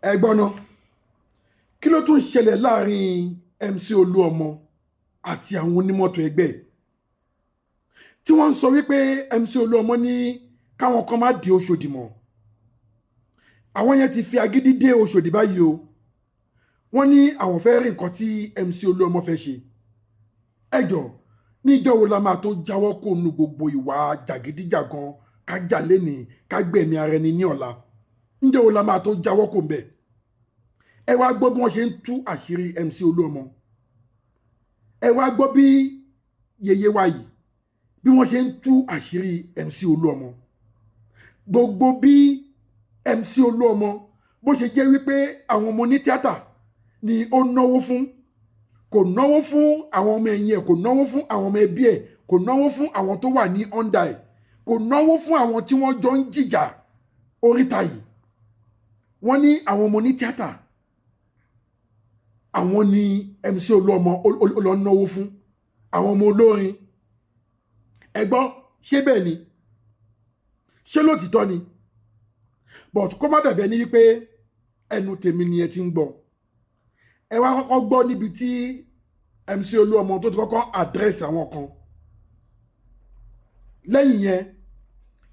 Ẹ gbọ́ ná, kí ló tún ṣẹlẹ̀ láàrin MC Olúọmọ àti àwọn onímọ́tò ẹgbẹ́ ẹ̀ tí wọ́n ń sọ wípé MC Olúọmọ ní káwọn kan má dé Òṣòdì mọ́? Àwọn yẹn ti fi agídí dé Òṣòdì báyìí o. Wọ́n ní àwọn fẹ́ rí nǹkan tí MC Olúọmọ fẹ́ ṣe. Ẹ jọ, níjọ́ wo la máa tó jáwọ́ kó nu gbogbo ìwà jàgídíjàgan, ká jà lénìí, ká gbẹ̀mí ara ẹni ní ọ̀la? Níjọ́ wo la máa tó jáwọ́ kó ń bẹ̀? Ẹ wá gbọ́ bí wọ́n ṣe ń tú àṣírí MC Olúọmọ. Ẹ wá gbọ́ bí yèyé wa yìí, bí wọ́n ṣe ń tú àṣírí MC Olúọmọ. Gbogbo bí MC Olúọmọ bó ṣe jẹ́ wípé àwọn ọmọ ní tíátà ni ó náwó fún, kò náwó fún àwọn ọmọ ẹ̀yìn ẹ̀, kò náwó fún àwọn ọmọ ẹbí ẹ̀, kò náwó fún àwọn tó wà ní under ẹ̀, kò náwó fún àwọn tí wọ́n jọ ń jìjà oríta yìí. Wọ́n ní àwọn ọmọ ní tíátà, àwọn ni MC Olúọmọ ó lọ náwó fún, àwọn ọmọ olórin. Ẹ gbọ́, ṣé bẹ́ẹ̀ ni? Ṣé lótìtọ́ ni? But kó má dàbí ẹni wípé ẹnu tèmi ni ẹ ti ń gbọ́. Ẹ wá kọ́kọ́ gbọ́ níbi tí MC Olúọmọ tó ti kọ́kọ́ address àwọn kan. Lẹ́yìn yẹn,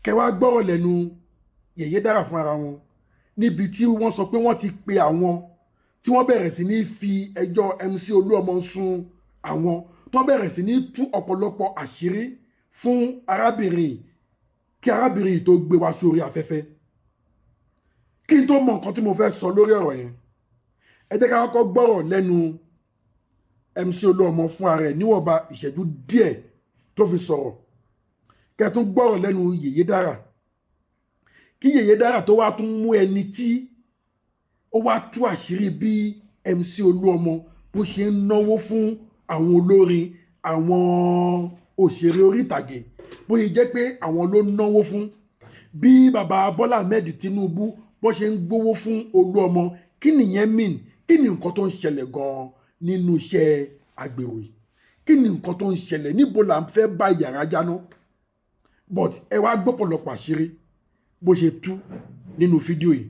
kẹ wá gbọ́rọ̀ lẹ́nu Yèyé Dára fún ara wọn níbi tí wọ́n sọ pé wọ́n ti pe àwọn tí wọ́n bẹ̀rẹ̀ sí ní fi ẹjọ́ MC Olúọmọ sun àwọn, tó bẹ̀rẹ̀ sí ní tú ọ̀pọ̀lọpọ̀ àṣírí fún arábìnrin, kí arábìnrin yìí tó gbé wá sí orí afẹ́fẹ́. Kí n tó mọ nǹkan tí mo fẹ́ sọ lórí ọ̀rọ̀ yẹn, ẹ jẹ́ ká kọ́kọ́ gbọ́rọ̀ lẹ́nu MC Olúọmọ fún ara ẹ̀ níwọ̀nba ìṣẹ́jú díẹ̀ tó fi sọ̀rọ̀, kẹ́ tún gbọ́rọ̀ lẹ́nu Yèyé Dára, kí Yèyé Dára tó wá tún mú ẹni tí ó wá tú àṣírí bí MC Olúọmọ bó ṣe ń náwó fún àwọn olórin, àwọn òṣèré orí ìtàgé, bó ṣe jẹ́ pé àwọn ló náwó fún, bí bàbá Bọ́lá Ahmed Tinubu bó ṣe ń gbowó fún Olúọmọ. Kí nìyẹn mean? Kí ni nǹkan tó ń ṣẹlẹ̀ gan-an nínú iṣẹ́ agbèrò yìí? Kí ni nǹkan tó ń ṣẹlẹ̀? Níbo là ń fẹ́ bá yàrá jáná? But ẹ wá gbọ́ pọ̀lọpọ̀ àṣírí bó ṣe tú nínú fídíò yìí.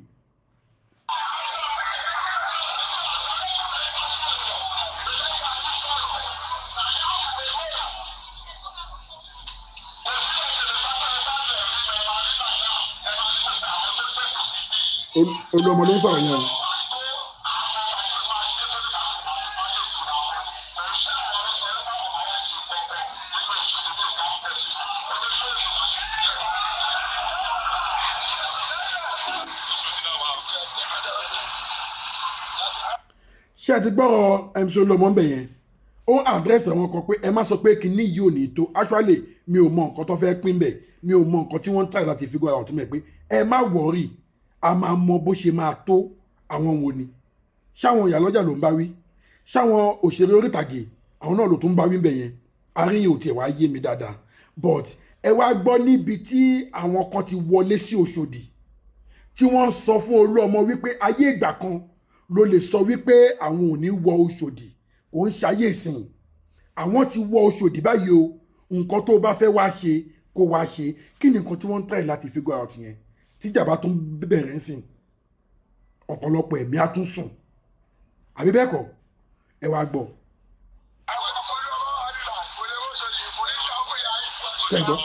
Olúọmọ ló ń sọ̀rọ̀ yẹn o. Ṣé ẹ ti gbọ́rọ̀ MC Olúọmọ ń bẹ̀ yẹn? Ó address àwọn kan pé ẹ má sọ pé kinní yìí ò ní tó. Actually, mi ò mọ nǹkan tó fẹ́ pín bẹ̀, mi ò mọ nǹkan tí wọ́n ń try láti figure out mẹ́ pé ẹ má worry, a máa mọ bó ṣe máa tó. Àwọn wo ni? Ṣáwọn ìyálọ́jà ló ń bá wí? Ṣáwọn òṣèré orí ìtàgé, àwọn náà ló tún ń bá wí bẹ̀ yẹn? Àárín yìí ò tiẹ̀ wá yé mi dáadáa. But ẹ wá gbọ́ níbi tí àwọn kan ti wọlé sí Òṣòdì tí wọ́n ń sọ fún Olúọmọ wípé ayé ìgbà kan ló lè sọ wípé àwọn ò ní wọ Òṣòdì, kò ń ṣayé ìsìn, àwọn ti wọ Òṣòdì báyìí o, nǹkan tó bá fẹ́ wá ṣe kó wá ṣe. Kí ni nǹkan tí wọ́n ń try láti figure out yẹn? Tíjà bá tún bẹ̀rẹ̀ ń sìn, ọ̀pọ̀lọpọ̀ ẹ̀mí á tún sùn, àbí bẹ́ẹ̀ kọ́? Ẹ wá gbọ́. Ṣé ẹ gbọ́?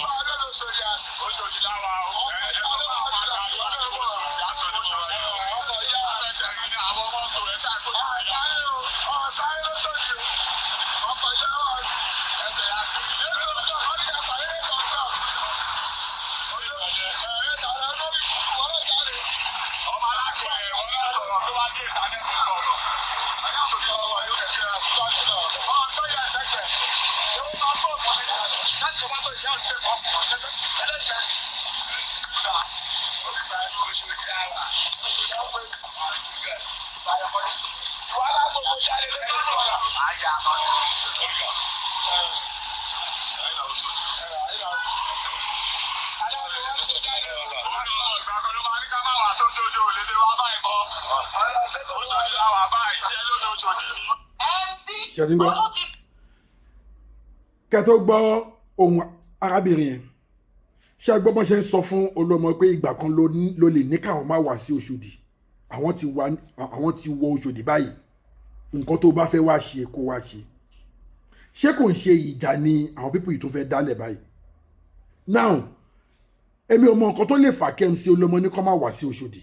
Ṣé ẹ ti ń gbọ́? Kẹ́ tó gbọ́ ohùn arábìnrin yẹn, ṣé ẹ gbọ́ bọ́n ṣe ń sọ fún Olúọmọ pé ìgbà kan ló lè ní káwọn má wá sí Òṣòdì? Àwọn ti wà, àwọn ti wọ Òṣòdì báyìí. Nǹkan tó bá fẹ́ wá ṣe, kó wá ṣe. Ṣé kò ń ṣe ìjà ni àwọn people yìí tó fẹ́ dálẹ̀ báyìí? Now, èmi ò mọ nǹkan tó lè fà kí MC Olúọmọ ní kó má wá sí Òṣòdì.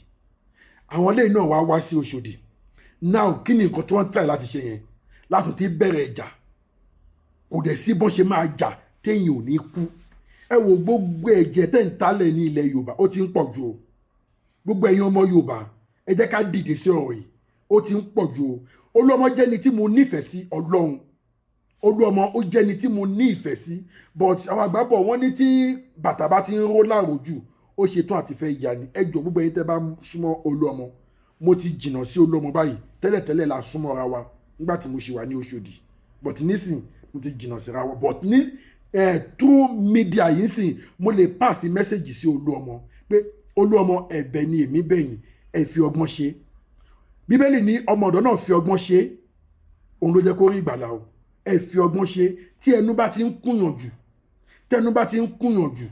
Àwọn ilé náà wá wá sí Òṣòdì. Now, kí ni nǹkan tí wọ́n ń try láti ṣe yẹn? Láti ti bẹ̀rẹ̀ ìjà. Kò dẹ̀ sí bọ́n ṣe máa jà téèyàn ò ní kú. Ẹ wo gbogbo ẹ̀jẹ̀ tẹ́ ń tálẹ̀ ní ilẹ̀ Yorùbá, ó ti ń pọ̀ jù o. Gbogbo ẹ̀yin ọmọ Yorùbá, ẹ jẹ́ ká dìde sí ọ̀rọ̀ yìí, ó ti ń pọ̀ jù o. Olúọmọ jẹ́ ni tí mo nífẹ̀ẹ́ sí. Ọlọ́run, Olúọmọ ó jẹ́ ni tí mo ní ìfẹ́ sí, but àwọn àgbà bọ̀, wọ́n ní tí bàtà bá ti ń ró láàrò jù, ó ṣetán àti fẹ́ yà ni. Ẹ jọ̀ọ́, gbogbo ẹ̀yin tẹ́ bá súnmọ́ Olúọmọ, mo ti jìnnà sí Olúọmọ báyìí. Tẹ́lẹ̀tẹ́lẹ̀ la súnmọ́ra wa nígbà tí mo ṣì wà ní Òṣòdì, but nísìn mo ti jìnnà síra wa. But ní through media yìí sìn, mo lè pass message sí Olúọmọ pé, Olúọmọ, ẹ̀bẹ̀ ni èmi bẹ̀yìn, ẹ fi ọgbọ́n ṣe. Bíbélì ní ọmọ ọ̀dọ́ náà fi ọgbọ́n ṣe, òun ló jẹ́ kó rí ìgbàlà o. Ẹ fi ọgbọ́n ṣe. Tí ẹnu bá ti ń kúnyàn jù, tẹnu bá ti ń kúnyàn jù,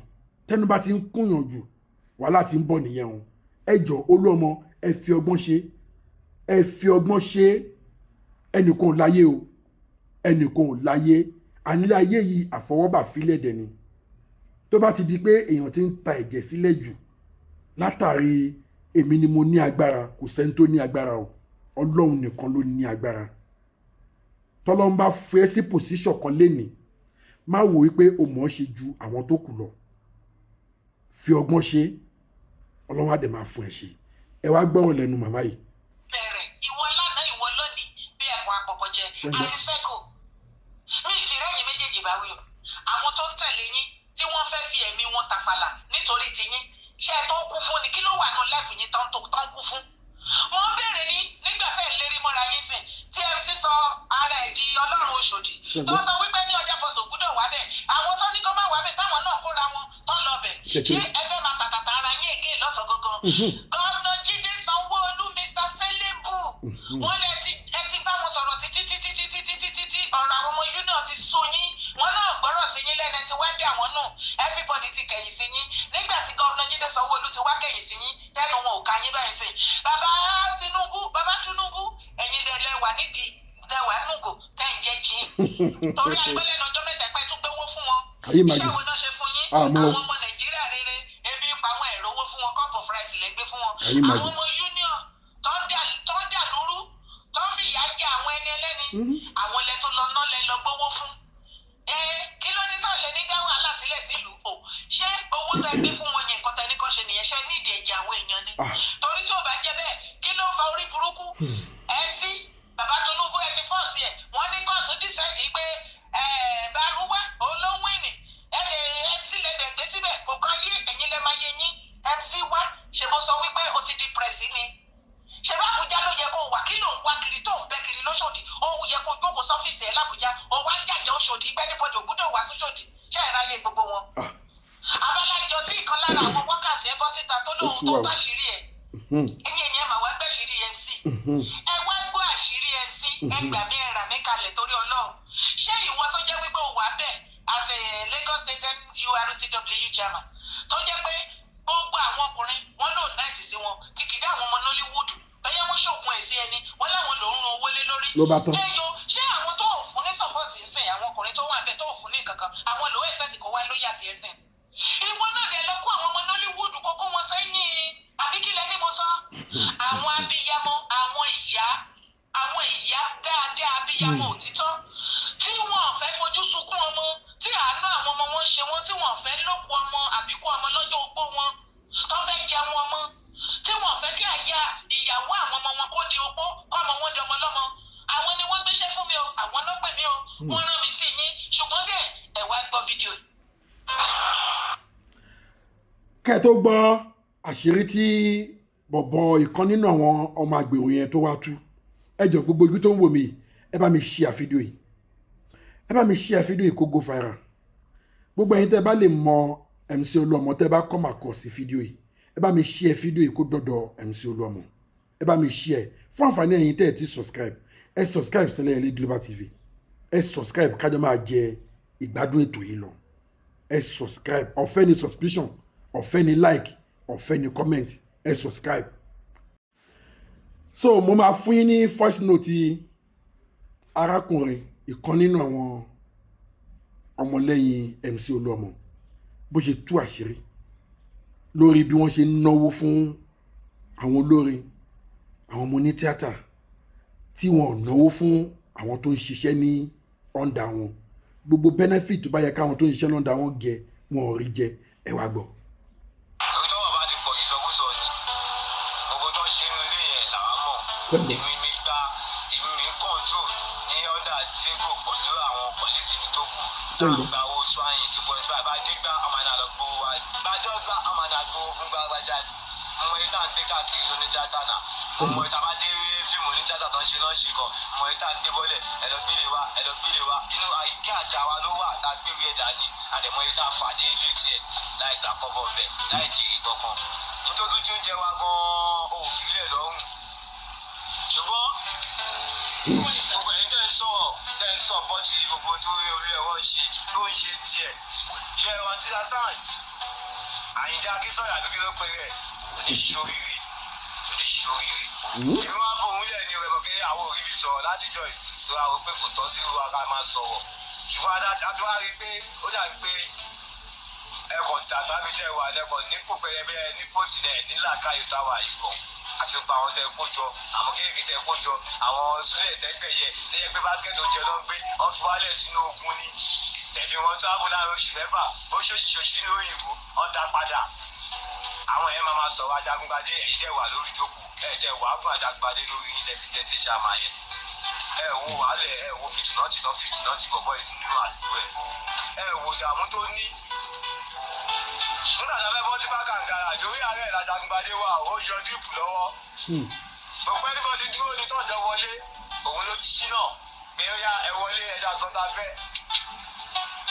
tẹnu bá ti ń kúnyàn jù, wàhálà ti ń bọ̀ nìyẹn o. Ẹ jọ, Olúọmọ, ẹ fi ọgbọ́n ṣe, ẹ fi ọgbọ́n ṣe. Ẹnìkan ò láyé o, ẹnìkan ò láyé. Ànílé ayé yìí, àfọwọ́bà fílẹ̀ dẹ̀ ni. Tó bá ti di pé èèyàn ti ń ta ẹ̀jẹ̀ sílẹ̀ jù látàrí èmi ni mo ní agbára, kò sẹ́ni tó ní agbára o, Ọlọ́run nìkan ló ní agbára. Tọ́lọ́run bá fi ẹ́ sí position kan lénìí, má wò wípé o mọ̀ ọ́ ṣe ju àwọn tó kù lọ. Fi ọgbọ́n ṣe, Ọlọ́run á dẹ̀ máa fún ẹ ṣe. Ẹ wá gbọ́rọ̀ lẹ́nu màmá yìí. Bẹ̀rẹ̀ ìwọ lánàá, ìwọ lónìí, bí ẹ̀kọ́ àpọ̀kọ̀jẹ. Ṣé ń gbọ́? Àti sẹ́kù mi sì rẹ́yìn méjèèjì bá wí o. Àwọn tó ń tẹ̀lé yín tí wọ́n fẹ́ fi ẹ̀mí wọn tàfàlà nítorí tiyín, ṣé ẹ tó kú fún ni? Kí ló wà nù lẹ́fù yín tó ń kú fún? Mo ń béèrè ní nígbà tẹ́ ẹ̀ lérí mọ́ra yín sìn, tí MC sọ ara ẹ̀ di Ọlọ́run Òṣòdì, Ṣé ń tó gbọ́? sọ wípé ní ọjà bọ̀sọ̀ gbúdọ̀ wá bẹ̀, àwọn tó ní kó má wá bẹ̀, táwọn náà kóra wọn tó lọ bẹ̀. Ṣé ṣé ẹ fẹ́ máa tàtàtà ara yín èké lọ́sàn-án gangan? Governor Jídé Sanwó-Olú, Mr Selebu, wọ́n lẹ ti ẹ ti bá wọn sọ̀rọ̀ títí títí títí títí títí, ọ̀rọ̀ àwọn ọmọ union ti sú yín, wọn náà gbọ́rọ̀ sí yín lẹ́nu, ẹ ti wá dé àwọn nù, everybody ti kẹ̀yìn sí yín. Nígbà tí Governor Jídé Sanwó-Olú ti wá kẹ̀yìn sí yín, tẹ́nu wọn ò ká yín báyìí sí. Bàbá Tinubu, bàbá Tinubu, ẹ̀yin lẹ wà nídìí, lẹ wà nùgò tẹ́ ń jẹ́ jí torí agbẹ́lẹ́nu ọjọ́ mẹ́ta pẹ́ tún gbówó fún wọn. Can you imagine? Iṣẹ́ wo náà ṣe fún yín? Àmọ́ Àwọn ọmọ Nàìjíríà rere, ebi ń pa àwọn, ẹ̀rọ owó fún wọn, cup of rice lè gbé fún wọn. Can you imagine? Àwọn ọmọ union tó ń dà lúrú, tó ń fìyà jẹ àwọn ẹni ẹlẹ́ni, àwọn ilẹ̀ tó lọ náà lẹ lọ gbówó fún. Ẹ kí ló dé tó ń ṣe ní dá wàhálà sílẹ̀ sílùú o? Ṣé owó tẹ gbé fún wọn yẹn, nǹkan tẹ ní kàn ṣe nìyẹn? Ṣe nídìí ẹ̀jẹ̀ àwọn èèyàn ni? Ah. Torí tí ò bá jẹ́ bẹ́ẹ̀, kí ló fa orí burúkú ẹ sí bàbá Tinubu? Ẹ ti force ẹ, wọ́n ní kóòtù decide pé ẹ Bárúwá olówìnì, ẹ lè MC lè dẹ̀ gbé síbẹ̀, kò kàn yé ẹ̀yin lẹ́ máa yé yín. MC wá ṣe bó sọ wípé o ti di president ni. Ṣe bá Àbújá ló yẹ kó wà? Kí ló ń wá kiri tó ń bẹ́ kiri lóṣòdì? Ó yẹ kó jókòó sọ́fíìsì ẹ̀ lábújá. Ó wá ń jàjẹ́ Òṣòdì gbẹ́nibọ́dì ògbúdọ̀ wá sóṣòdì. Ṣé ẹ̀ ráyè gbogbo wọn? Ah. Abálájọ sí ìkan lára àwọn wákàtí ẹ bọ́ síta tó lóun Ó sú tó wa o. gbàṣírí ẹ̀. Ẹ̀yin ẹ̀yìn ẹ̀ mà wá gbàṣírí MC. Ẹ wá gbọ́ àṣírí MC. Ẹ gbà mí, ẹ rà mí kalẹ̀ torí Ọlọ́run. Ṣé ìwọ tó jẹ́ wípé o wà bẹ́ẹ̀ as a Lagos State NURTW chairman, tó jẹ́ pé gbogbo àwọn ọkùnrin wọn lò nice sí wọn, kìkìdá àwọn ọmọ Nollywood bẹ́ẹ̀ wọ́n ṣoògùn ẹ̀ sí ẹni wọ́n láwọn lòún run owó lé lórí. Ló bá tán. Ẹyọ, ṣé àwọn tó ò fún ní support ń sìn, àwọn ọkùnrin tó wà bẹ́ẹ̀ tó ò fún ní kankan, àwọn lòó ẹ̀sẹ̀ tí kò wá ló yà sí ẹ̀sìn? Ìwọ náà dẹ̀ lọ kó àwọn ọmọ Nollywood kókó wọn sẹ́yìn, àbí kí lẹ ní mo sọ? Àwọn abiyamọ, àwọn ìyá, àwọn ìyá dáadáa, abiyamọ òtítọ́, tí wọn ò fẹ́ fojú sunkún ọmọ, tí àánú àwọn ọmọ wọn ṣe wọn, tí wọn ò fẹ́ lókun ọmọ àbíkú ọmọ lọ́jọ́ ogbó wọn, tó fẹ́ jẹun ọmọ, tí wọn ò fẹ́ kí àyà ìyàwó àwọn ọmọ wọn kó di opó, kọ́ ọmọ wọn di ọmọ lọ́mọ, àwọn ni wọ́n gbéṣẹ́ fún mi o. Àwọn ló pè mí o, wọ́n rán mi sí yín. Ṣùgbọ́n dẹ̀ ẹ wá gbọ́ fídíò yìí. Kẹ́ ẹ tó gbọ́ àṣírí tí bọ̀bọ̀ ìkan nínú àwọn ọmọ àgbèrò yẹn tó wá tú, ẹ jọ̀ọ́, gbogbo ojú tó ń wò mí, ẹ bá mi share fídíò yìí, ẹ bá mi share fídíò yìí kó go viral. Gbogbo ẹ̀yin tẹ́ bá lè mọ MC Olúọmọ, tẹ́ bá come across sí fídíò yìí, ẹ bá mi share fídíò yìí kó dọ̀dọ̀ MC Olúọmọ. Ẹ bá mi share. Fún àǹfààní ẹ̀yin tẹ́ ẹ ti subscribe, ẹ subscribe sílẹ̀ ilé Global TV. Ẹ subscribe kájọ máa jẹ ìgbádùn ètò yìí lọ. Ẹ subscribe, ọ̀fẹ́ ni subscription, ọ̀fẹ́ ni like, ọ̀fẹ́ ni comment. Ẹ subscribe. So mo máa fún yín ní voice note arákùnrin ìkan nínú àwọn ọmọlẹ́yìn MC Olúọmọ, bó ṣe tú àṣírí lórí bí wọ́n ṣe ń náwó fún àwọn olórin, àwọn ọmọ onítíátà, tí wọn ò náwó fún àwọn tó ń ṣiṣẹ́ ní under wọn. Gbogbo benefit tó bá yẹ káwọn tó ń ṣiṣẹ́ under wọn jẹ, wọn ò rí jẹ. Ẹ wá gbọ́. Torí tọ́wọ́ bá ti pọ̀, ìsọkúsọ ni gbogbo tó ń ṣe nínú ilé yẹn làwa mọ̀. Èmi mi gba, èmi mi ń control ní under table pẹ̀lú àwọn police mi tó kù. Ṣẹ́gun. Gba owó swayin 2.5 bá dé gbá, ọmọ náà lọ gbowó wa gbájọ́ gbá, ọmọ náà gbowó fún gbágbájá. Mo mọ ìta ń gbé káàkiri lóní tíátà náà, mo mọ ìta bá dé fíìmù ní tíátà tó ń ṣe lọ́ọ̀ṣì kan, mo mọ ìta ń gbé bọ́lẹ̀, ẹ lọ gbélé wa, ẹ lọ gbélé wa. Inú àìkí àjà wa ló wà tá a gbé wí ẹ̀dá ni àdẹ̀mọ ìta fà dé ilé tiẹ̀ láì gbà kọ́bọ̀ bẹ̀, láì jírí kankan, nítorí tó jẹ wa gan-an ò fi lẹ̀ lọ́rùn. Ṣùgbọ́n gbogbo ẹ̀yin tẹ́ ń sọ̀rọ̀, tẹ́ ń sọ bọ́tì gbogbo tó rí orí ẹ̀rọ ń ṣe tó ń ṣe tiẹ̀ ṣe ẹ̀rọ tí sásán Àyìndé Akínsọ̀yà àbí kí ló pe rẹ̀, kò ní ṣoríire, kò ní ṣoríire. Èmi wá fòun lẹ̀ ní rẹ̀ pé àwọn òrí mi sọ̀rọ̀ látijọ́ yìí tó ra wò pé kò tọ́ sí wa ká máa sọ̀rọ̀, ṣùgbọ́n a ti wá rí i pé ó dàbí pé ẹkọ̀ dàgbà mi tẹ́ wà lẹ́kọ̀ọ́ nípò pẹlẹbẹ ní pósì náà nílàkàyò táwa yìí gan àti gbogbo àwọn tẹ kó jọ, àwọn kéèké tẹ kó jọ, àwọn súlẹ̀ tẹ́gbẹ̀yẹ tẹ́yẹ pé basket oúnjẹ ló ń gbé wọ́n fi wálẹ̀ sínú ogun ni tẹ̀fí wọn travel láàrin oṣù 6, ó ṣòṣì ní òyìnbó wọ́n dá padà. Àwọn yẹn máa ma sọ̀rọ̀ Ajagungbadé. Ẹ̀yin tẹ́ wà lórí ìjókòó, ẹ̀ tẹ́ wà á fún Ajagungbadé lórí ilẹ̀ fi tẹ́ sí ṣàmà yẹn. Ẹ wo wàhálẹ̀, ẹ wo fìtìnà tì tán, fìtìnà tì bọ̀bọ̀ nínú àdúgbò ẹ, ẹ wo ìdààmú tó ní nígbà tá a fẹ́ bọ́ sí bákàǹkàrà lórí ààrẹ l'Ajagungbadé wà, ó yọ díìpù lọ́wọ́. Gbogbo ẹni kan ti dúró ní tọ́jọ́ wọlé, òun ló ṣí náà pé ó yá, ẹ wọlé, ẹja sọta fẹ́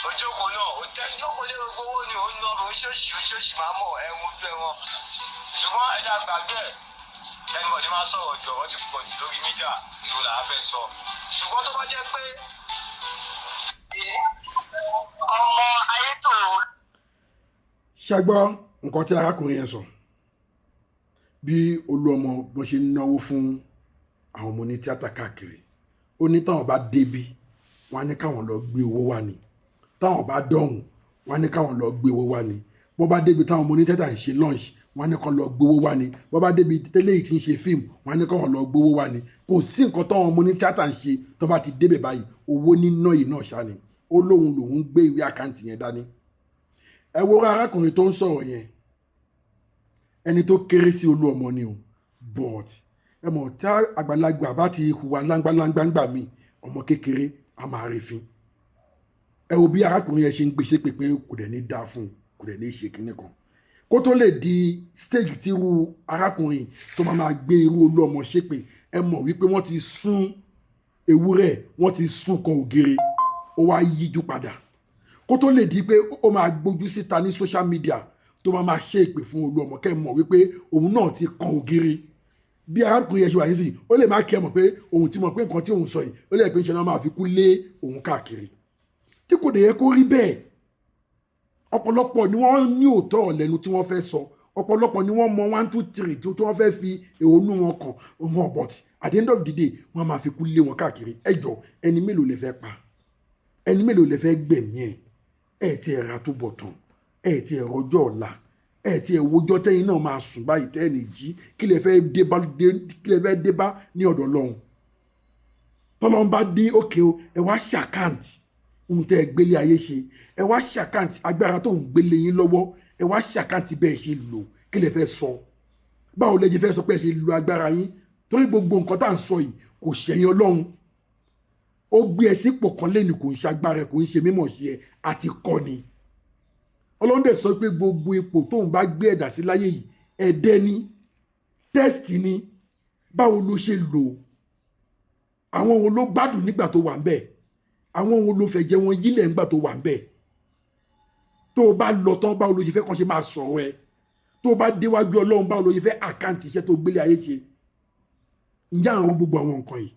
ojókòó náà, ó tẹ́ jókòó lé gbogbo owó ni òun náà, oṣooṣì oṣooṣì máa mọ̀ ẹ̀wọ̀n ojú ẹ̀wọ̀n. Ṣùgbọ́n ẹja gbàgbé ẹ̀, ẹnìbọ̀dì máa sọ̀rọ̀ jù, ọ̀rọ̀ ti pọ̀ jù lórí media, ìlú là á fẹ́ sọ. Ṣùgbọ́n tó bá jẹ́ pé ọmọ ayétòrò. Ṣàgbọ́ nǹkan tí arákùnrin yẹn sọ, bí Olúọmọ bó ṣe ń náwó fún àwọn ọmọ ní tíátà káàkiri. Ó ní táwọn bá débi, wọn á ní káwọn lọ gbé owó wá ni, táwọn bá dọ̀hùn, wọn á ní káwọn lọ gbé owó wá ni, bó bá débi táwọn ọmọ ní tíátà ń ṣe lunch, wọn á ní kán lọ gbowó wá ni, bó bá débi tẹ́lẹ̀ yìí tí ń ṣe fíìmù, wọn á ní káwọn lọ gbowó wá ni. Kò sí nǹkan táwọn ọmọ ní tíátà ń ṣe tó bá ti débẹ̀ báyìí, owó níná yìí náà ṣá ni. Ó lóun lòun gbé ìwé àkáǹtì yẹn dání. Ẹ wo arákùnrin tó ń sọ̀rọ̀ yẹn, ẹni tó kéré sí Olúọmọ ni o, but ẹ mọ̀ tí àgbàlagbà bá ti hùwà láńgbáláńgbá ńgbà míì, ọmọ kékeré a máa refin. Ẹ wo bí arákùnrin yẹn ṣe ń gbèsè pé kò dẹ̀ ní dáa fún un, kò dẹ̀ ní ṣe kinní kan kó tó lè di stage tí irú arákùnrin tó máa máa gbé irú Olúọmọ ṣépè. Ẹ mọ̀ wípé wọ́n ti sún ewúrẹ́, wọ́n ti sún kan ògiri, ó wá yíjú padà kó tó lè di pé ó máa gbójú síta ní social media tó máa máa ṣe ìpè fún Olúọmọ. Kẹ́ ẹ mọ̀ wípé òun náà ti kan ògiri. Bí arákùnrin yẹn ṣe wà nísìnyí, ó lè má kí ẹ mọ̀ pé òun ti mọ̀ pé nǹkan tí òun sọ yìí, ó lè pé ṣe náà máa fi kú lé òun káàkiri, tí kò dé yẹ kó rí bẹ́ẹ̀. Ọ̀pọ̀lọpọ̀ ni wọ́n ní òótọ́ lẹ́nu tí wọ́n fẹ́ sọ, ọ̀pọ̀lọpọ̀ ni wọ́n mọ one two three tí wọ́n fẹ́ fi èrònú wọn kàn wọn, but at the end of the day, wọ́n máa fi kú lé wọn káàkiri. Ẹ jọ, ẹni mélòó lè fẹ́ pa? Ẹni mélòó lè fẹ́ gbẹ̀mí ẹ̀? Ẹ̀ tí ẹ̀ ra tó bọ̀ tán, ẹ̀ tí ẹ̀ rọjọ́ ọ̀la, ẹ̀ tí ẹ̀ wojọ́ tẹ́yìn náà máa sùn báyìí tẹ́ ẹ̀ jí. Kí lè fẹ́ dé bá, kí lè fẹ́ dé bá ní ọ̀dọ̀ Ọlọ́run tọ́lọ́run bá dín òkè o? Ẹ wá ṣ'account ohun tẹ́ ẹ gbélé ayé ṣe, ẹ wá ṣ'account agbára tó ń gbélé yín lọ́wọ́, ẹ wá ṣ'account bẹ́ẹ̀ ṣe lò. Kí lè fẹ́ sọ? Báwo lẹ ṣe fẹ́ sọ pé ẹ ṣe lo agbára yín? Torí gbogbo nǹkan tá à ń sọ yìí kò ṣẹ̀yìn Ọlọ́run. Ó gbé ẹ sípò kan lẹ́nu, kò ń ṣe agbára ẹ, kò ń ṣe mímọ̀ ṣe ẹ, àti kọ́ ni. Ọlọ́run dẹ̀ sọ pé gbogbo ipò tóun bá gbé ẹ̀dá sí láyé yìí, ẹ̀dẹ́ ni, test ni. Báwo ló ṣe lò? Àwọn wo ló gbádùn nígbà tó wà ń bẹ̀? Àwọn wo ló fẹ́ jẹ́ wọn yílẹ̀ nígbà tó wà ń bẹ̀? Tó o bá lọ tán, báwo ló ṣe fẹ́ kàn ṣe máa sọ̀rọ̀ ẹ? Tó o bá déwájú Ọlọ́run, báwo ló ṣe fẹ́ account iṣẹ́ tó gbélé ayé ṣe? Ǹjẹ́ àwọn gbogbo àwọn nǹkan yìí,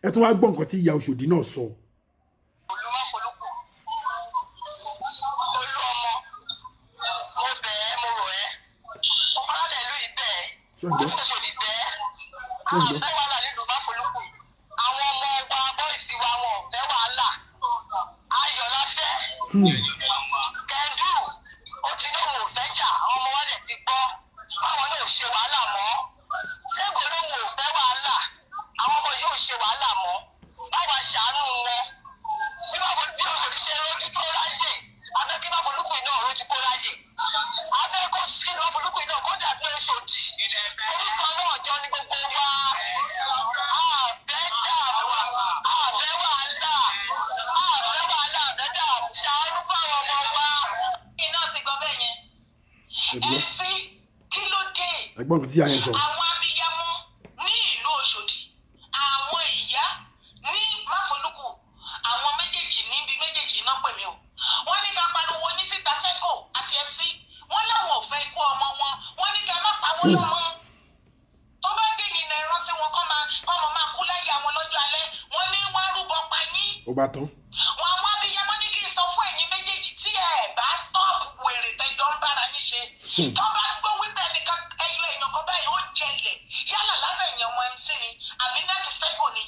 ẹ tún wá gbọ́ nǹkan tí ìyá Òṣòdì náà sọ. Olúmọ̀fọ́lùkù, Olú ọmọ, mo bẹ̀ ẹ́, mo rọ̀ ẹ́, mo fọlálẹ̀ ìlú yìí bẹ̀ ẹ́. Ṣé ń gbọ́? Òṣòdì bẹ̀ ẹ́. Ṣé ń gbọ́? Àfẹ́ wàhálà nílùú Máfolúkù. Àwọn ọmọ wa boys wa, wọn ò fẹ́ wàhálà. Ayọ̀ la fẹ́. Kẹ́ndù, ó ti lóun ò fẹ́ jà, àwọn ọmọ wa dẹ̀ ti gbọ́. Báwọn náà ò ṣe wàhálà mọ́. Ṣégo lóun ò fẹ́ wàhálà. Àwọn ọmọ yóò ṣe wàhálà mọ́. Báwa ṣàánú wọn. Bí báwo bí Òṣòdì ṣe rójú tó ráyè, afẹ́ kí Máfolúkù náà rójú kó ráyè. Afẹ́ kó sí Máfolúkù náà kó dàbí Òṣòdì. Orúkọ náà jọ ní gbogbo wa. Àfẹ́ dààmú, àfẹ́ wàhálà, àfẹ́ wàhálà, àfẹ́ dààmú. Ṣàánú fáwọn ọmọ wa. Iná ti gbọ́ bẹ́ẹ̀ yẹn. Ẹ gbọ́. MC, kí ló dé? Ẹ̀gbọ́n kan tí ìyá yẹn sọ. Àwọn abiyamọ ní ìlú Òṣòdì, àwọn ìyá ní Máfolúkù, àwọn méjèèjì níbi méjèèjì iná pè mí o. Wọ́n ní ká pariwo ní síta Sẹ́gò àti MC. Wọ́n láwọn ò fẹ́ ikú ọmọ wọn. Wọ́n ní ká má pa wọ́n lọ́mọ. Tó bá dé ìnà ẹran sí wọn, kọ́ máa kú láyé àwọn lọ́jọ́ alẹ́. Wọ́n ní wọ́n á rúbọ pa yín. Ó bá tán. Wọn àwọn abiyamọ ní kí n sọ fún ẹ̀yin méjèèjì, tí ẹ bá stop wèrè tẹjọ ń bára yín ṣe, tó bá gbọ́ wípé ẹnìkan ẹyọ èèyàn kan báyìí ó jẹlẹ̀, yálà látẹ̀yìn ọmọ MC ni àbí nẹ́ẹ̀tì Sẹ́gò ni,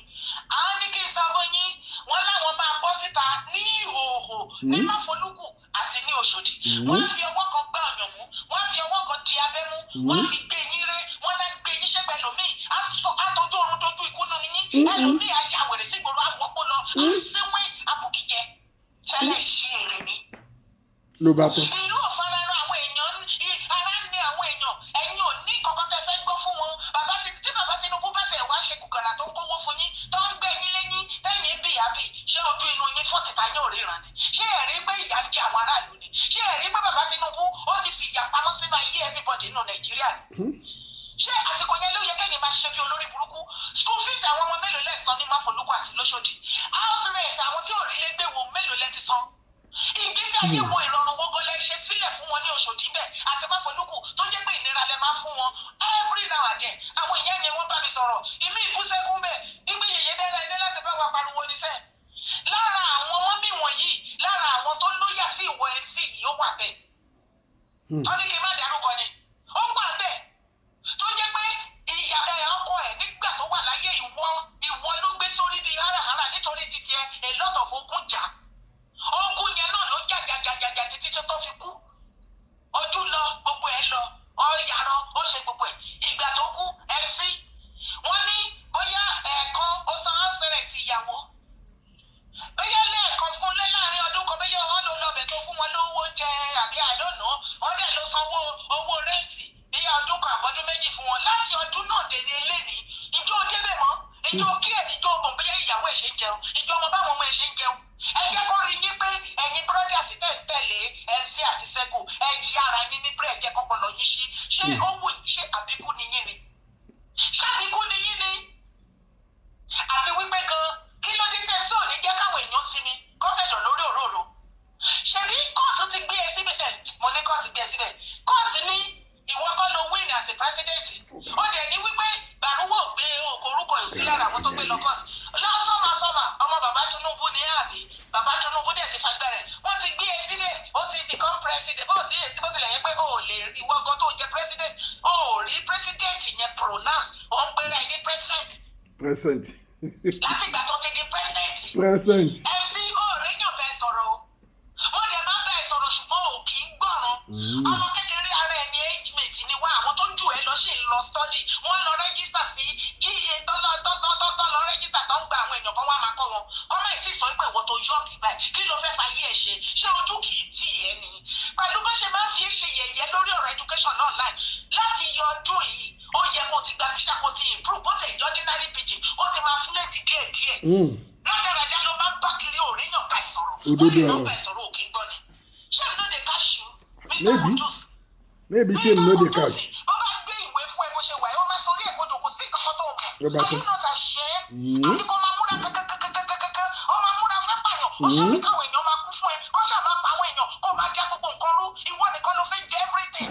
àwọn ní kí n sọ fún yín, wọ́n láwọn máa bọ́ síta ní ìhòòhò ní Máfolúkù àti ní Òṣòdì. Wọ́n á fi ọwọ́ kan gbá ọ̀yàn mú, wọ́n á fi ọwọ́ kan di abẹ́ mú, wọ́n á fi gbé yín ré, wọ́n á gbé yín ṣẹ́gbẹ́ ẹlòmíì á sọ àtọ́jú oorun dojú ikú nù yín, ẹlòmíì á ya wèrè sígboro, á wọ́pọ̀ lọ, á síwín àbùkíjẹ ṣẹlẹ̀ ṣí èrè ni. Ló bá tán. Ìlú ò fararọ, àwọn èèyàn ara ń ní àwọn èèyàn. Ẹ̀yin ò ní kankan tẹ́ fẹ́ gbọ́ fún wọn. Bàbá tí tí bàbá Tinubu bá tẹ̀ wá ṣe kùkàrà tó ń kówó fún yín, tó ń gbé yín léyín tẹ́yìn bí àbí, ṣé ojú inú yín fọ́ tìta yóò ríran ni? Ṣé ẹ̀ rí pé ìyà ń jẹ àwọn aráàlú ni? Ṣé ẹ̀ rí pé bàbá Tinubu ó ti fi ìyà pamọ́ sínú ayé everybody nínú Nàìjíríà ni? Ṣé àsìkò yẹn ló yẹ kẹ́yìn máa ṣe bí olórí burúkú? School fees àwọn ọmọ mélòó lẹ́sàn ní Máfolúkù àti lóṣòdì? House rent àwọn tí ò rí lé gbé wo mélòó lẹ́ ti san? Ìgbésí ayé wo, ìrọ̀rùn wo lẹ ṣe sílẹ̀ fún wọn ní Òṣòdì bẹ́ẹ̀ àti Máfolúkù, tó jẹ́ pé ìnira lẹ máa fún wọn every now and then? Àwọn ìyá yẹn, wọ́n bá mi sọ̀rọ̀, ìmí ìbúsẹ́kún bẹ́ẹ̀ ìgbé yèyé dára ilé láti bá wa pariwo níṣẹ́. Lára àwọn mummy wọ̀nyí, lára àwọn tó lóyà sí ìwọ MC yìí, ó wà bẹ́ẹ̀. Tó ní kí n má dárúkọ ni, ó wà bẹ́ẹ̀, tó jẹ́ pé ìyá ẹ̀, ọkọ ẹ̀ nígbà tó wà láyé, ìwọ ló gbé sórí bíi háràhárà nítorí títí ẹ. A lot of ogun jà, ogun yẹn náà ló jà jàjàjàjà títí tó fi kú. Ojú lọ, gbogbo ẹ lọ, ọ yàrá ó ṣe gbogbo ẹ. Ìgbà tó kú, MC, wọ́n ní bóyá ẹ̀ẹ̀kan ó san house rent ìyàwó, bóyá lẹ́ẹ̀kan fún lé láàrin ọdún kan, bóyá wọ́n ló lọ bẹ̀ tó fún wọn lówó oúnjẹ àbí àìlónà, wọ́n dẹ̀ ló sanwó owó rent bóyá ọdún kan àbọ̀dún 2 fún wọn. Láti ọdún náà délé eléni, ìjọ débẹ̀ mọ́, ìjọ kí ẹ̀, ìjọ mọ̀ bóyá ìyàwó ẹ̀ ṣe ń jẹun, ìjọ ọmọ báwọn ọmọ ẹ̀ ṣe ń jẹun. Ẹ jẹ́ kó rí yín pé ẹ̀yin brothers tẹ̀ ń tẹ̀lé MC àti Sego, ẹ yí ara yín ní bírẹ̀, jẹ́ kọ́pọ̀lọ́ yín sí. Ṣé ó wù yín? Ṣé àbíkú ni yín ni? Ṣé àbíkú ni yín ni? Àti wípé gan, kí ló dé tẹ́ tí ò ní jẹ́ káwọn èèyàn sinmi kọ́fẹ̀dọ̀ lórí òróró? Ṣebí kóòtù ti gbé ẹ síbẹ̀? Ẹ mo ní kóòtù gbé ẹ síbẹ̀. Kóòtù ní ìwọ kọ́ ló win as a president. Ó dẹ̀ ní wípé Bàrúwò gbé òkò orúkọ yìí sí lára àwọn tó gbé lọ kóòtù lọ́sọ̀mọ̀sọ̀mọ̀. Ọmọ bàbá Tinubu ní àbí? Bàbá Tinubu dẹ̀ ti fagbẹ́rẹ̀, wọ́n ti gbé ẹ síbẹ̀, ó ti become president. Bó tilẹ̀ yẹ pé o ò lè ìwọ gan tó jẹ president, o ò rí president yẹn pronounce, ó ń pera ẹ ní president. Present. Láti ìgbà tó ti di president, Present. MC, ó réyàn bẹ́ẹ̀ sọ̀rọ̀ o. Mo dẹ̀ máa ń bẹ́ẹ̀ sọ̀rọ̀, ṣùgbọ́n ò kì í gbọ̀ràn. Ọmọ kékeré ara ẹ̀ ní age mate ni wá. Àwọn tó jù ẹ lọ sí lọ study, wọ́n lọ register sí ga tọ́tọ́tọ́tọ́, lọ register tó ń gba àwọn èèyàn kan wá máa kọ́ wọn. Kọ́ máa tí ì sọ pé ìwọ tó young báyìí, kí ló fẹ́ fa yí ẹ̀ ṣe? Ṣé ojú kì í tì ẹ́ ni pẹ̀lú bó ṣe máa ń fi é ṣe yẹ̀yẹ́ lórí ọ̀rọ̀ education online láti yọ ọdún yìí? Ó yẹ kó ti gba tíṣà, kó ti improve, kó tẹ̀ jọ́ ordinary pidgin, kó ti máa fluent díẹ̀díẹ̀. Rádaràdà ló máa ń bá kiri, òríyàn bá ìsọ̀rọ̀. Òdodo Wọ́n lè ọ̀rọ̀. bá ìsọ̀rọ̀, òkè ń gbọ́ ni. Shame no dey catch you, Mr. Maybe. Kudus. Maybe shame no dey catch. Wọ́n bá gbé ìwé fún ẹ bó ṣe wà ẹ́, ó máa sọ orí ẹ̀ kodò, kò sí nǹkan tó mọ̀. Ló bá Are tán. you not ashamed? Mm. Àbí kó máa múra kankankankankankan, ó máa múra fẹ́ pààyàn, ó ṣàfi káwọn èèyàn máa kú fún ẹ, kó ṣáà máa pa àwọn èèyàn, kó máa dá gbogbo nǹkan rú. Ìwọ nìkan ló fẹ́ jẹ everything.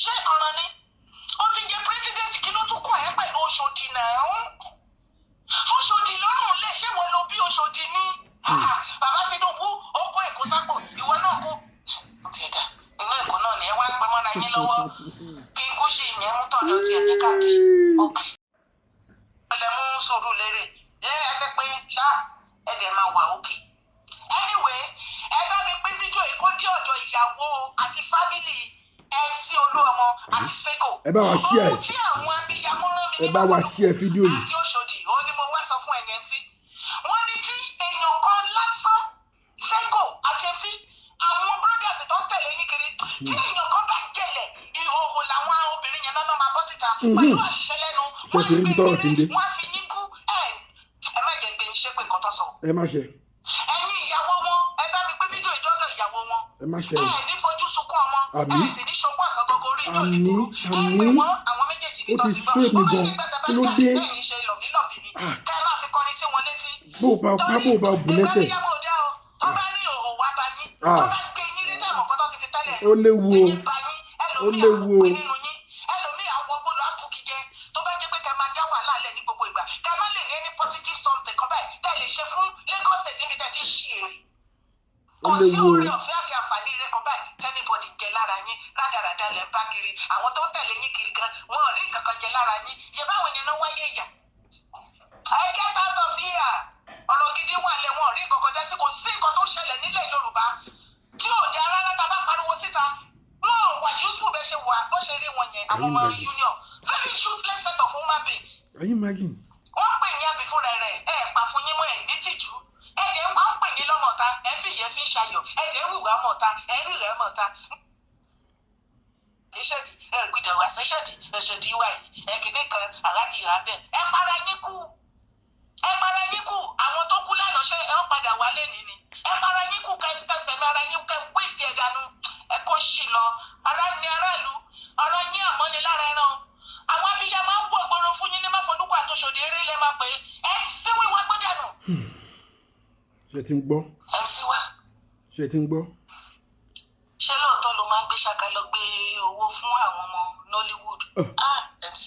Ṣé ọ̀ràn ni? Ó ti jẹ president, kí ló tún kọ̀ ẹ́ pẹ̀lú Oṣòdì náà? Fóṣòdì lọ́rùn lè ṣé wọ́n lo bí Oṣòdì ní? Bàbá Tinubu ó kó Èkó sápò, ìwọ náà kó. Ó ti dà, inú Èkó náà ni ẹ wá pẹ́ mọ́ra yín lọ́wọ́. Kí n kú sí ìyẹn mú tọ̀dọ̀ tiẹ̀ ní káàdì. Okay. ṣá, ẹ dẹ̀ máa wà òkè. Anyway, ẹ bá mi pín fídíò yìí kó dé ọ̀dọ̀ ìyàwó àti family MC Olúọmọ àti Sego. Ẹ bá wa share ẹ. Ohun tí àwọn abiyamọ rán mi Ẹ ní bá wa Máfolúkú share fídíò yìí. àti Òṣòdì, òun ni mo wá sọ fún ẹ̀yẹn sí. Wọ́n ní tí èèyàn kan lásán, Sego àti MC, àwọn brothers tó ń tẹ̀lé yín kiri, tí èèyàn kan bá jẹlẹ̀, ìhòòhò làwọn obìnrin yẹn náà máa bọ́ síta pẹ̀lú àṣẹ lẹ́nu. Ṣé ẹ ti rí ibi tọ́rọ̀ ti ń dé? Wọ́n á fi yín bú. Ẹ ẹ má jẹ́ gbé ń ṣépè nǹkan tó sọ. Ẹ má ṣe. Ẹ̀yin ìyàwó wọn, ẹ bá mi pé fídíò ìdọ́dọ̀ ìyàwó wọn. Ẹ má ṣe. Ẹ ní fojú sunkún ọmọ. Àmín. Ẹ sì ní ṣokún àṣà gbogbo orí yóò ní Àmín, burú. Ẹ pè àmín. wọ́n, àwọn méjèèjì ní Ó ti tó ti gbọ́. sú èmi Ó bá gan. jẹ́ gbàtà bá Kí ló jáde dé? sẹ́yìn ṣe lọ̀mílọ̀mí ni. Ah. Kẹ́ ẹ máa fi kọrin sí wọn létí. Bó o bá pa, bó o bá bù lẹ́sẹ̀. Ìgbà tí yàmọ̀ dá o, tó bá ní òhò wá bá yín, Ah. tó bá gbé yín rí tẹ̀mọ̀ kan tó ti fi tẹ́lẹ̀. Ó léwu o. Yín bá yín, Ó ẹlòmíì léwu o. àpò nínú yín, ẹlòmíì àwọ̀ gbọ́dọ̀ àbùkí jẹ. Tó bá jẹ́ pé kẹ́ máa dá wàhálà lẹ̀ ní gbogbo ìgbà, kẹ́ má lè ní any positive something kan báyìí tẹ́ lè ṣe fún Lagos State níbi tẹ́ ti ń ṣí èrè. Ó Kò sí léwu o. oore ọ̀fẹ́ àti àǹfààní rẹ̀ kan báyìí tẹ́nibọ̀dì jẹ lára yín. Rádaràda lẹ̀ ń bá kiri. Àwọn tó ń tẹ̀lé yín kiri gan, wọn ò rí nǹkan kan jẹ lára yín. Yẹ báwọn yẹn náà wáyé ìyà. Ẹ get out of here. Ọ̀rọ̀ gidi wà lẹ̀, wọn ò rí nǹkan kan dá sí. Kò sí nǹkan tó ṣẹlẹ̀ nílẹ̀ Yorùbá tí ò dá rárá tá a bá pariwo síta. Wọn ò wà useful bẹ́ẹ̀ ṣe wà bó ṣe rí wọn yẹn. Àwọn ọmọ Imagine. union, very useless set of human being. Can you imagine? Wọ́n pè yín àbí fúnra rẹ̀ ẹ̀ pa fún yín mọ́ ẹ̀ ní tìjú. Ẹ̀ dẹ̀ wọ́n pè yín lọ́mọ̀ta, ẹ̀ fi ìyẹn fi ń ṣayọ̀, ẹ̀ dẹ̀ ń wùwà mọ̀ta, ẹ̀ ń rírẹ̀ mọ̀ta. Ìṣèdì ẹ̀ gbìdọ̀ wá sí ìṣèdì ìṣèdì wà yìí ẹ̀ kìíní kan àràdì ìhà bẹ́ẹ̀. Ẹ para yín kú, ẹ para yín kú. Àwọn tó kú lánàá, ṣé ẹ ń padà wálé ní ni? Ẹ para yín kú, kẹ fẹ̀mí ara yín, kẹ wéètì ẹ̀ dànù, ẹ kó ṣì lọ. Ara ní aráàlú ọ̀rọ̀ yín àmọ́ni lára ẹran. Àwọn abiyamọ ń wọ gbòòrò fún yín ní Máfolúkú àtòṣòdì, eré ilẹ̀ máa pè é, ẹ síwìn wọn gbọ́dànù. Ṣé ẹ ti ń gbọ́? Ẹ ń sí wa. Ṣé ẹ ti ń gbọ́? Ṣé lóòótọ́ ló máa ń gbé ṣaka lọ gbé owó fún àwọn ọmọ Nollywood? Ah, MC,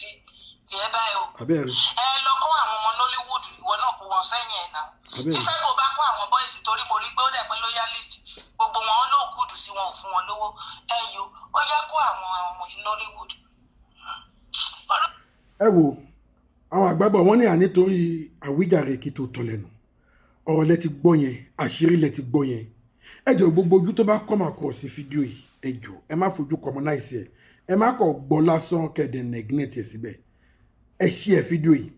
tiẹ̀ báyìí o. Abẹ́rẹ́. Ẹ lọ kó àwọn ọmọ Nollywood, ìwọ náà kó wọn sẹ́yìn ẹ̀ náà. Abẹ́rẹ́. Tí Sẹ́gun bá kó àwọn boys, torí mo rí pé ó dẹ̀ pé loyalist gbogbo wọn ló kùdù sí wọn, ò fún wọn lówó. Ẹ yo, ó yá, kó àwọn ọmọ Nollywood. Ẹ wo àwọn àgbàbọ̀, wọ́n ní à nítorí àwíjàre kí tó tọ̀ lẹ́nu. Ọ̀rọ̀ lẹ ti gbọ́ yẹn, àṣírí lẹ ti gbọ́ yẹn. Ẹ jọ̀ọ́, gbogbo ojú tó bá come across sí fídíò yìí, ẹ jọ̀ọ́, ẹ má fojú commonize ẹ, ẹ má kọ̀ gbọ́ lásán kẹ̀dẹ̀ neglect ẹ̀ síbẹ̀. Ẹ share fídíò yìí.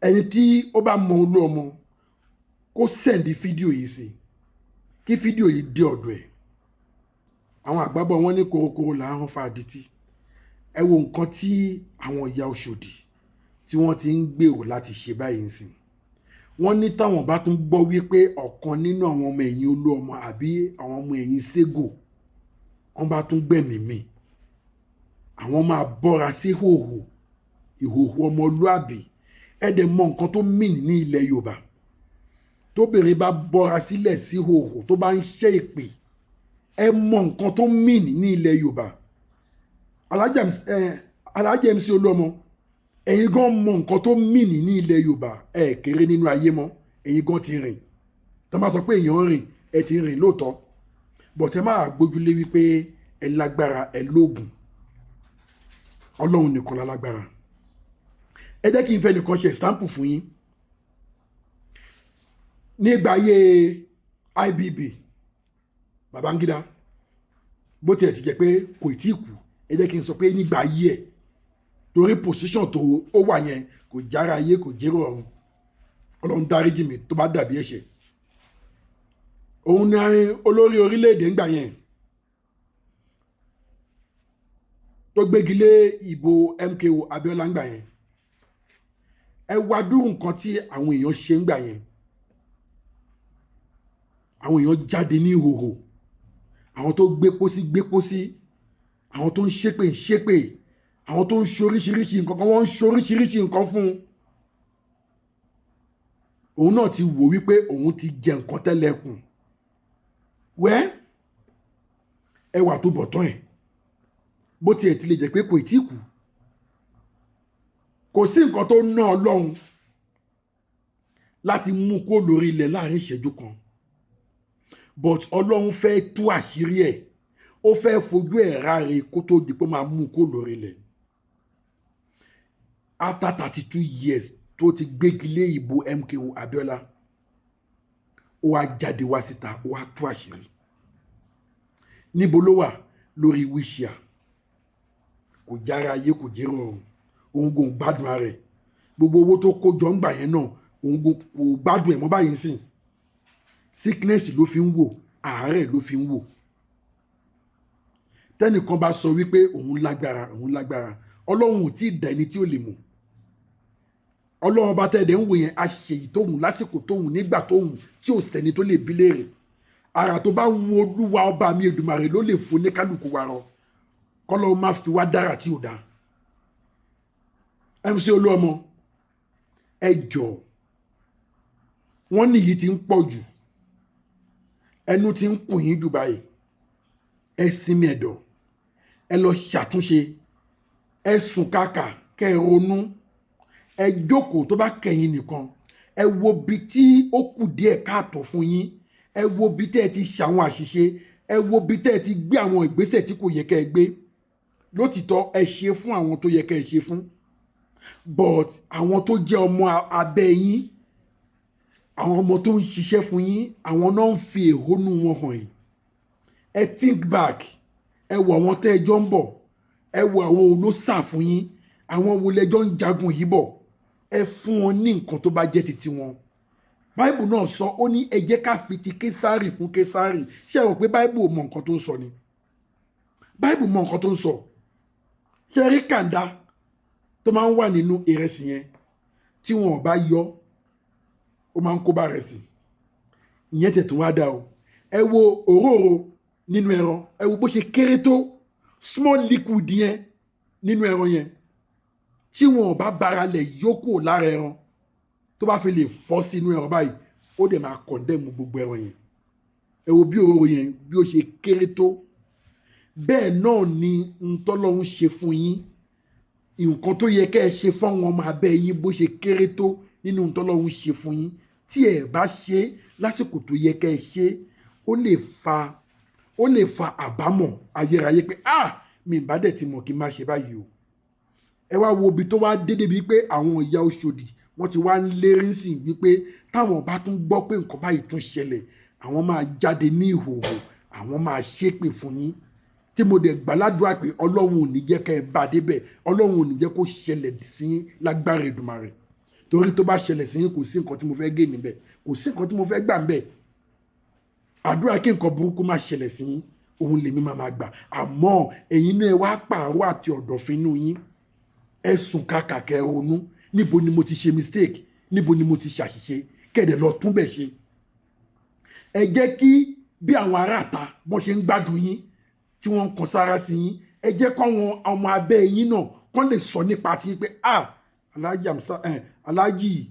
Ẹni tí ó bá mọ Olú Ọmọ, kó send fídíò yìí sí, kí fídíò yìí dé ọ̀dọ̀ ẹ̀. Àwọn àgbàbọ̀, wọ́n ní korokoro là ń rán fa àdìtí. Ẹ wo nǹkan tí àwọn ìyá Ọ̀ṣọ́dì tí wọ́n ti ń gbèrò láti ṣe báyìí ń sìn. Wọ́n ní táwọn bá tún gbọ́ wípé ọ̀kan nínú àwọn ọmọ ẹ̀yìn Olú Ọmọ àbí àwọn ọmọ ẹ̀yìn Ségò wọ́n bá tún gbẹ̀mí mì, àwọn máa bọ́ra sí ìhòòhò, ìhòòhò ọmọlúàbí. Ẹ dẹ̀ mọ nǹkan tó mìn ní ilẹ̀ Yorùbá, tóbìnrin bá bọ́ra sílẹ̀ sí ìhòòhò, tó bá ń ṣe ìpè, ẹ mọ nǹkan tó mìn ní ilẹ̀ Yorùbá. Alhaji MC Olúọmọ, ẹ̀yin gan mọ nǹkan tó mìn ní ilẹ̀ Yorùbá. Ẹ kéré nínú ayé mọ́, ẹ̀yin gan ti rìn. Tó bá sọ pé èèyàn rìn, ẹ ti rìn lóòótọ́, but ẹ máa gbójúlé wípé ẹ lágbára, ẹ lóògùn. Ọlọ́run nìkan lálágbára. Ẹ jẹ́ kí n fẹ́ nìkan ṣe example fún yín. Nígbà ayé IBB Babangida, bó tiẹ̀ ti jẹ́ pé kò tí ì kú, ẹ jẹ́ kí n sọ pé nígbà ayé ẹ̀, torí position tó ó wà yẹn kò jára ayé, kò jẹ́rò ọ̀run. Ọlọ́run dáríjì mi tó bá dàbí ẹ̀ṣẹ̀. Òun ni olórí orílẹ̀-èdè ńgbà yẹn tó gbégi lé ìbò MKO Abiola ńgbà yẹn. Ẹ wá dúró, nǹkan tí àwọn èèyàn ṣe ńgbà yẹn, àwọn èèyàn jáde ní ìhòhò, àwọn tó gbé pósí gbé pósí, àwọn tó ń ṣépè ń ṣépè, àwọn tó ń ṣoríṣiríṣi nǹkan kan, wọ́n ń ṣoríṣiríṣi nǹkan fún un. Òun náà ti wò wípé òun ti jẹ nǹkan tẹ́lẹ̀kùn wẹ́ ẹwà tó bọ̀ tán ẹ̀. Bó tiẹ̀ ti lè jẹ́ pé kò tí kú, kò sí nǹkan tó ná Ọlọ́run láti mú kó lórí ilẹ̀ láàrin ìṣẹ́jú kan, but Ọlọ́run fẹ́ tú àṣírí ẹ̀, ó fẹ́ fojú ẹ̀ ráre kó tó di pé ó máa mú kó lórí ilẹ̀ after 32 years. tó ti gbégi lé ìbò MKO Abiola. Ó wá jáde wá síta, ó wá tú àṣírí. Níbo ló wà? Lórí wíṣíà. Kò jára ayé, kò jẹ́ rọrùn, òun kò gbádùn ara ẹ̀. Gbogbo owó tó kó jọ ń gbà yẹn náà, òun kò gbádùn ẹ̀ mọ́ báyìí ń sìn. Sickness ló fi ń wò, àárẹ̀ ló fi ń wò. Tẹ́nìkan bá sọ wípé òun lágbára, òun lágbára, Ọlọ́run ò tí ì dá ẹni tí ó lè mọ̀. Ọlọ́run bá tẹ̀lé ń wò yẹn, a ṣèyí tóhun lásìkò tóhun nígbà tóhun tí ò sẹ́ni tó lè bí léèrè. Ara tó bá ń wo Olúwa ọba mi Èdùmàrè ló lè fún ní kálukú wa rọ. Kọ́lọ́run má fi wá dára tí ò dáa. MC Olúọmọ, ẹ jọ̀ọ́, wọ́n ní yìí ti ń pọ̀ jù, ẹnu ti ń kùn yín jù báyìí. Ẹ sinmi ẹ̀dọ̀, ẹ lọ ṣàtúnṣe, ẹ sùn kàkà kẹ́ ẹ ronú, ẹ jókòó tó bá kẹ̀yìn nìkan, ẹ wo bí tí ó kù díẹ̀ káàtó fún yín, ẹ wo bí tẹ́ ẹ ti ṣàwọn àṣìṣe, ẹ wo bí tẹ́ ẹ ti gbé àwọn ìgbésẹ̀ tí kò yẹ kẹ́ ẹ gbé. Lótìtọ́ ẹ ṣe fún àwọn tó yẹ kẹ́ ẹ ṣe fún, but àwọn tó jẹ́ ọmọ abẹ́ yín, àwọn ọmọ tó ń ṣiṣẹ́ fún yín, àwọn náà ń fi èhónú wọn hàn yín. Ẹ think back, ẹ wo àwọn tẹ́ ẹ jọ ń bọ̀, ẹ wo àwọn olóṣà fún yín, àwọn wo lẹjọ́ ń jagun yìí bọ̀. Ẹ fún wọn ní nǹkan tó bá jẹ́ titi wọn. Báìbù náà sọ, ó ní ẹ jẹ́ ká fi ti Késárì fún Késárì. Ṣé ẹ rò pé Báìbù ò mọ nǹkan tó ń sọ ni? Báìbù mọ nǹkan tó ń sọ. Ṣé ẹ rí kàńdá tó máa ń wà nínú ìrẹsì yẹn tí wọn ò bá yọ, ó máa ń kó bá ìrẹsì? Ìyẹn tẹ̀ tó wá dá o. Ẹ wo òróró nínú ẹran, ẹ wo bó ṣe kéré tó, small liquid yẹn nínú ẹran yẹn, tí wọn ò bá bara lẹ̀ yókù lára ẹran, tó bá fi lè fọ́ sínú ẹran báyìí, ó dẹ̀ máa condemn gbogbo ẹran yẹn. Ẹ wo bí òróró yẹn bí ó ṣe kéré tó. Bẹ́ẹ̀ náà ni ntọ́lọ́hún ṣe fún yín. Nǹkan tó yẹ kẹ́ ẹ ṣe fáwọn ọmọ abẹ́ yín bó ṣe kéré tó nínú ntọ́lọ́hún ṣe fún yín, tí ẹ bá ṣe lásìkò tó yẹ kẹ́ ẹ ṣe, ó lè fa àbámọ̀ ayérayé pé ah, mi bá dẹ̀ ti mọ̀ kí n má ṣe báyìí o. Ẹ wá wo ibi tó wá dé débi pé àwọn ìyá Oṣòdì wọ́n ti wá ń lérí sí i wípé táwọn bá tún gbọ́ pé nǹkan báyìí tún ṣẹlẹ̀, àwọn máa jáde ní ìhòòhò, àwọn máa ṣépè fún yín. Tí mo dẹ̀ gbàládùá pé Ọlọ́run ò ní jẹ́ kẹ́ ẹ bá débẹ̀, Ọlọ́run ò ní jẹ́ kó ṣẹlẹ̀ sí yín lágbára Èdùmàrè. Torí tó bá ṣẹlẹ̀ sí yín, kò sí nǹkan tí mo fẹ́ gé níbẹ̀, kò sí nǹkan tí mo fẹ́ gbà níbẹ̀. Àdúrà kí nǹkan burúkú má ṣẹlẹ̀ sí yín, òun lèmi máa máa gbà. Àmọ́ ẹ̀yin náà ẹ wá pààrọ̀ àti ọ̀dọ̀fin inú yín, ẹ sùn kàkà kẹ́ ẹ ronú. Níbo ni mo ti ṣe mistake? Níbo ni mo ti ṣàṣìṣe? Kẹ̀dẹ̀ lọ tún bẹ̀ ṣe. Ẹ jẹ́ kí bí àwọn aráàta bọ́n ṣe ń gbádùn yín, tí wọ́n ń kan sára sí yín, ẹ jẹ́ káwọn ọmọ abẹ́ yín náà kán lè sọ nípa ti pé ah, Alhaji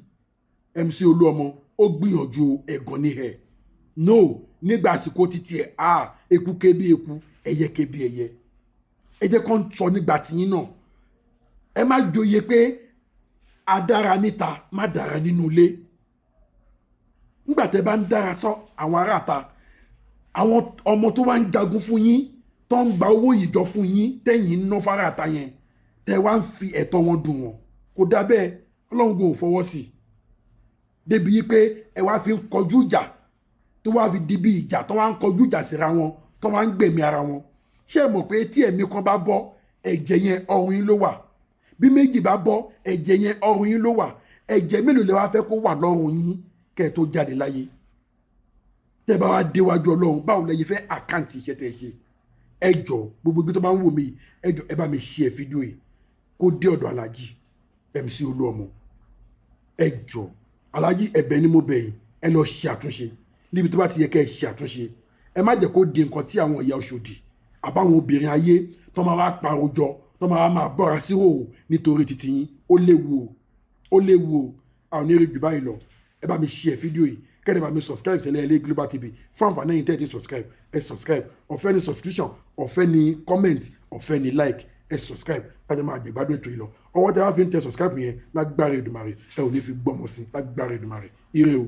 MC Olúọmọ ó gbìyànjú ẹ̀gàn ní ẹ̀. No, nígbà àsìkò títí ẹ̀, ah, eku ké bí eku, ẹyẹ ké bí ẹyẹ. Ẹ jẹ́ kán sọ nígbà tiyín náà. Ẹ má joyè pé adára níta má dára nínú ilé. Nígbà tẹ́ bá ń dára sọ àwọn aráàta, àwọn ọmọ tó wá ń jagun fún yín, tó ń gba owó ìjọ fún yín, tẹ́yìn ń ná fáráàta yẹn, tẹ́ wá ń fi ẹ̀tọ́ wọn dùn wọ́n. Kò dá bẹ́ẹ̀, Ọlọ́run kò fọwọ́ sí i. Débi yí pé ẹ wá fi ń kọjú ìjà, tó wá fi di bí ìjà, tó wá ń kọjú ìjà síra wọn, tó wá ń gbẹ̀mí ara wọn. Ṣé ẹ mọ̀ pé tí ẹ̀mí kan bá bọ́, ẹ̀jẹ̀ yẹn ọrùn yín ló wà? Bí méjì bá bọ́, ẹ̀jẹ̀ yẹn ọrùn yín ló wà. Ẹ̀jẹ̀ mélòó lẹ wá fẹ́ kó wà lọ́rùn yín kẹ́ ẹ tó jáde láyé? Tẹ́ bá wá déwájú Ọlọ́run, báwo lẹ yẹ fẹ́ àkáǹtì iṣẹ́ tẹ́ ẹ ṣe? Ẹ jọ̀ọ́, gbogbo ibi tó bá ń wò mí, ẹ jọ̀ọ́ ẹ bá mi share fídíò yìí kó dé ọ̀dọ̀ Alhaji MC Olúọmọ. Ẹ jọ̀ọ́, Alhaji, ẹ̀bẹ̀ ni mo bẹ̀ yín, ẹ lọ ṣe àtúnṣe níbi tó bá ti yẹ kẹ́ ẹ ṣe àtúnṣe. Ẹ má jẹ́ kó di nǹkan tí àwọn ìyá Oṣòdì àbáwọn obìnrin ayé tó máa wá parojọ, tó máa wá máa bọ́ra sí òwò nítorí titi yín. Ó léwu o, ó léwu o. A ò ní rí jù báyìí lọ. Ẹ bá mi share fídíò yìí, kẹ́ni bá mi subscribe sí Ẹlẹ́yẹlé Global TV. Fún àǹfààní ẹ̀yin tẹ́ ẹ ti subscribe, ẹ subscribe. Ọ̀fẹ́ ni subscription, ọ̀fẹ́ ni comment, ọ̀fẹ́ ni like. Ẹ subscribe kájọ máa jẹ̀gbádùn ètò yìí lọ. Ọwọ́ tí a bá fi ń tẹ subscribe yẹn, lágbára Èdùmàrè, ẹ ò ní fi gbọ́mọ sí, lágbára Èdùmàrè. Ire o.